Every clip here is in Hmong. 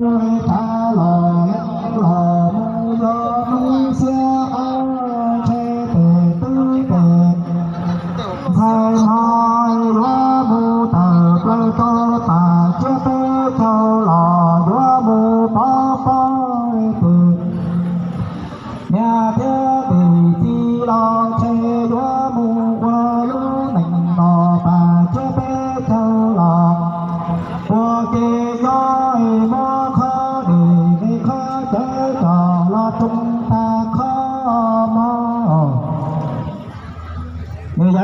Thav los los mus yog mus xiab ob ntshe tes twb tes ntxhais hmo yuav mus tawm plaws rau tas tsiab peb caug los yuav mus pov pob tes niam thiab tes txiv los ntshe yuav mus ua lub neej los tas tsiab peb caug los ua ke yob muab khob dej me khob cawv coj los tsoo tag khob mov. Nws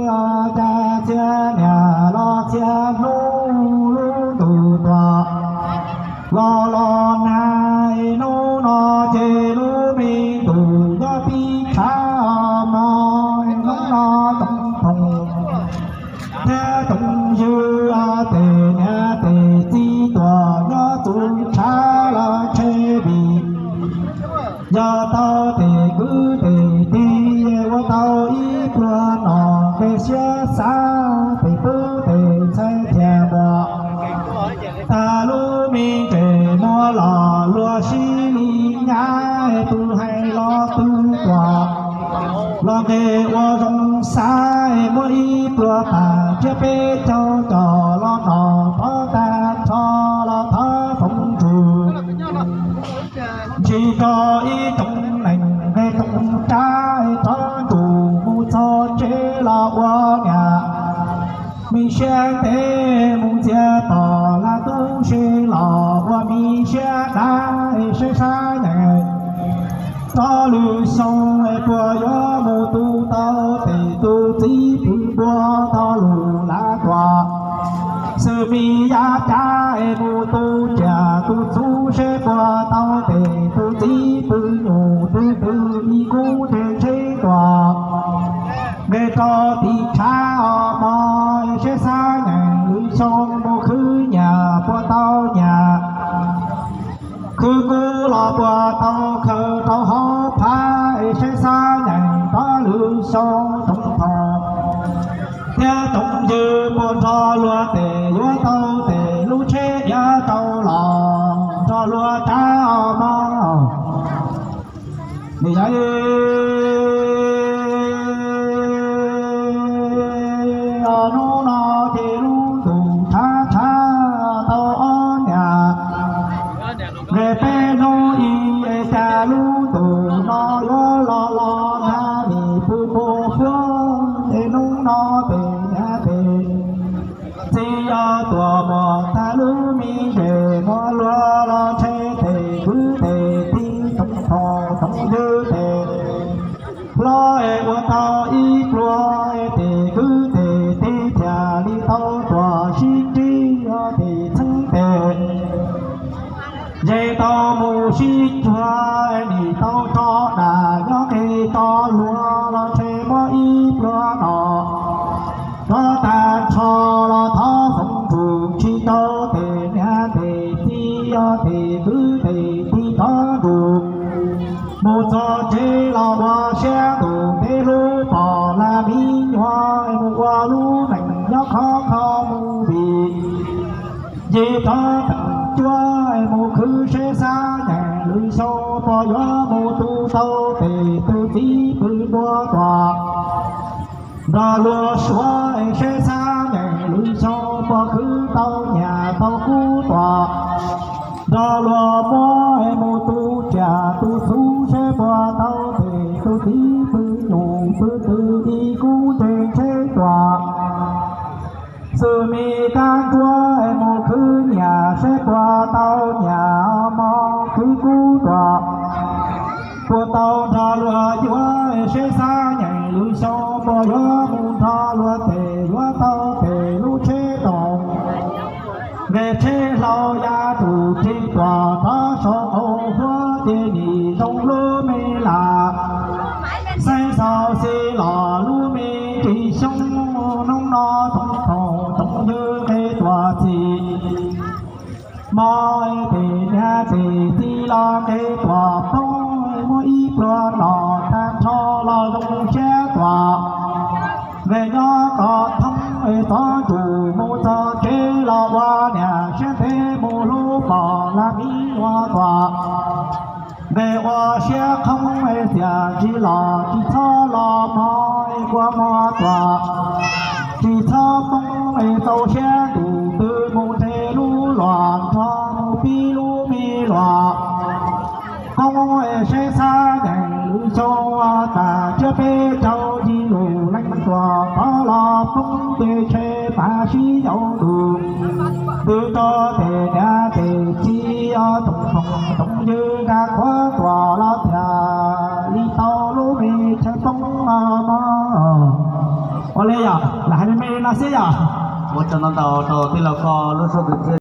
yog cas txhia niam los txhia hnub lub ntuj tuaj los los nag, hnub no ces lub me ntuj nyob tib tshav mog, hnub no tsoom phooj thiab tsoom ywg, tes niam tes txiv tuaj nyob txhua tshav los ntshe vim yog tau tes kwv tes tij ua tau ib pluag no, nqe siab xav tes tub tes ntxhais thiaj muaj tag lub me ntsej muag los luag sib li nyab, tus hais los twg tuaj los nqe ua zoo xav, muab ib pluag tas tsiab peb caug coj los no thov tag nrho los thov foom ntsws ntsis rau ib tsoom neeg nqe tsoom tsab rov ntsug mus txog tsev los ua niam me siab ntev, mus ntxias tom laj tub se los ua me siab dav, saib sab nyeem rov lwm xyoo puas yuav mus tu tau tes tus txiv pw npua tau lus lav tuaj. Xws me yav cav es mus tu riam tu txhuv seb puas tau tes tus txiv pw nyuj twb twb ib kub ntshe tsheb tuaj. Nqe rau tim tshav os mog, saib sab nyeem lwm xyoo mus khwv nyiam puas tau nyiam. Khwv kub los puas tau khaws rau hauv phav, saib sab nyeem rov lwm xyoo tsoom phooj thiab tsoom ywg puas nrog luag tes yuav tau tes lub tsheb yav rau los nrog luag rab os mog. Nws yog hnub no ces lub ntuj tshav tshav tau ob niam, nqe peb hnub ib es cas lub ntuj no yuav los los nag nim pw npua fuab, es hnub no tes niam tes txiv yog tuaj muab tag lub me ntsej muag luag los ntshe tes kwv tes tij tsoom phooj tsoom ywg tes hlob es ua tau ib pluag, tes kwv tes tij thiaj li tau tuaj sib ntsib, tes txheeb tes ze tau mus sib cuag, nim tau tso dam nyob nqe tso luag los ntshe muab ib pluag no rov tag nrho los thov foom ntsws ntsis rau tes niam tes txiv, yog tes kwv tes tij rov ntsug mus txog tsev los ua siab ntuj ntev hlub pom laj me nyuam, mus ua lub neej nyob khov kho mus vim yig rov teem cuab, mus khwv seb sab nyeem lwm xyoo puas yuav mus tu tau tes tus txiv pw npua tuaj nrog luag suav, seb sab nyeem lwm xyoo puas khwv tau nyiam tau kub tuaj nrog luag muab, mus tu riam tu txhuv seb puas tau tes tus txiv pw nyuj pw twg ib kub ntshe tsheb tuaj. Xws me kab nruab mus khwv nyiam seb puas tau nyiam, mog khwv kub tuaj puas tau nrog luag yuav, seb sab nyeem lwm xyoo puas yuav mus nrog luag tes yuav tau tes lub tsheb roos. Nqe tsheb hlau ya tus tsis tuaj rov sau qau huab, ces nim zoo lub me lam xeeb xaus xis los lub me ntsis xyoob, hnub no tsoom phooj tsoom ywg nqe tuaj txhim mog, tes niam tes txiv los nqe tuaj poob, muab ib pluag no tag nrho los zoo siab tuaj. Nqe nyob kom thoob es txov ntsug mus txog Tias tsis los tsis txhob los mog es kua muag tuam, tsis txhob poob es txaus siab ntuj twb mus ntshe lub luam nrog mus pib lub me luam. Koob es saib xab nees lwm xyoo tas tsiab peb caug yig lus leej tuam pov los poob ces tshe mas sib yaum ntus. Twb tso tes niam tes txiv os toom toom toom ywg nkag qhuav tuam los tias li tau lub me chaw poob no mog. Ua li yom, lam hais me me li no xwb yom. Ua tsaug ntau ntau rau tij laug Koj lub suab kwv txhiaj